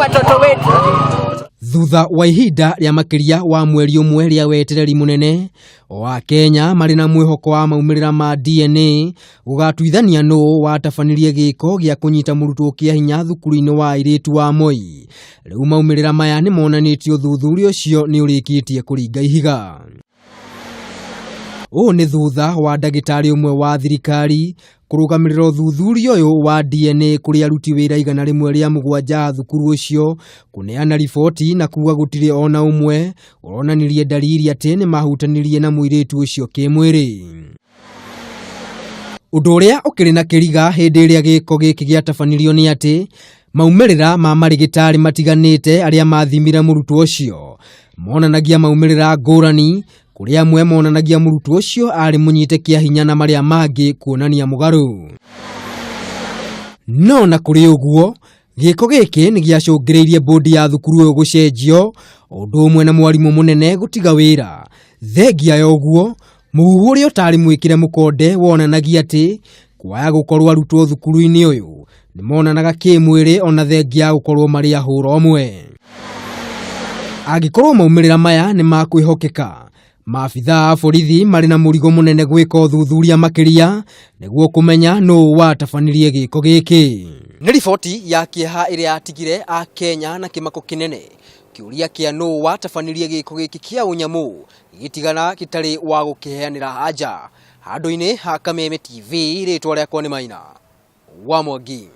watoto wetu. Thutha wa ihinda rĩa makĩria wa mweri ũmwe rĩa wetereri mũnene, o Akenya marĩ na mwĩhoko wa maumĩrĩra ma DNA gũgatuithania nũ watabanirie gĩko gĩa kũnyita mũrutwo kĩa hinya thukuru-inĩ wa airĩtu wa Moi. Rĩu maumĩrĩra maya nĩ monanĩtie ũthuthuria ũcio nĩ ũrĩkĩtie kũringa ihiga. Ũũ nĩ thutha wa ndagĩtarĩ ũmwe wa thirikari kũrũgamĩrĩra ũthuthuria ũyũ wa DNA kũrĩ aruti wĩra 107 a thukuru ũcio kũneana riboti na kuga gũtirĩ ona ũmwe ũronanirie ndariri atĩ nĩ mahutanirie na mũirĩtu ũcio kĩmwĩrĩ. Ũndũ ũrĩa ũkĩrĩ na kĩriga hĩndĩ ĩrĩa gĩko gĩkĩ gĩatabanirio nĩ atĩ maumĩrĩra ma marĩgĩtarĩ matiganĩte arĩa mathimire mũrutwo ũcio monanagia maumĩrĩra ngũrani kũrĩ amwe monanagia mũrutwo ũcio arĩ mũnyite kĩa hinya na marĩa mangĩ kuonania mũgarũ. No na kũrĩ ũguo gĩko gĩkĩ nĩ gĩacũngĩrĩirie bodi ya thukuru ũyũ gũcenjio ũndũ ũmwe na mwarimũ mũnene gũtiga wĩra. Thengia ya ũguo mũhuhu ũrĩa ũtarĩ mwĩkĩre mũkonde wonanagia atĩ kwaya gũkorwo arutwo thukuru-inĩ ũyũ nĩ monanaga kĩmwĩrĩ ona thengia ya gũkorwo marĩ ahũra ũmwe. Angĩkorwo maumĩrĩra maya nĩ ma kwĩhokeka, maabithaa a borithi marĩ na mũrigo mũnene gwĩka ũthuthuria makĩria nĩguo kũmenya nũ watabanirie gĩko gĩkĩ. Nĩ riboti ya kĩeha ĩrĩa yatigire Akenya na kĩmako kĩnene. Kĩũria kĩa nũ watabanirie gĩko gĩkĩ kĩa ũnyamũ gĩtigana gĩtarĩ wa gũkĩheanĩra anja. Handũ-inĩ ha Kameme TV, rĩtwa rĩakwa nĩ Maina wa Mwangi.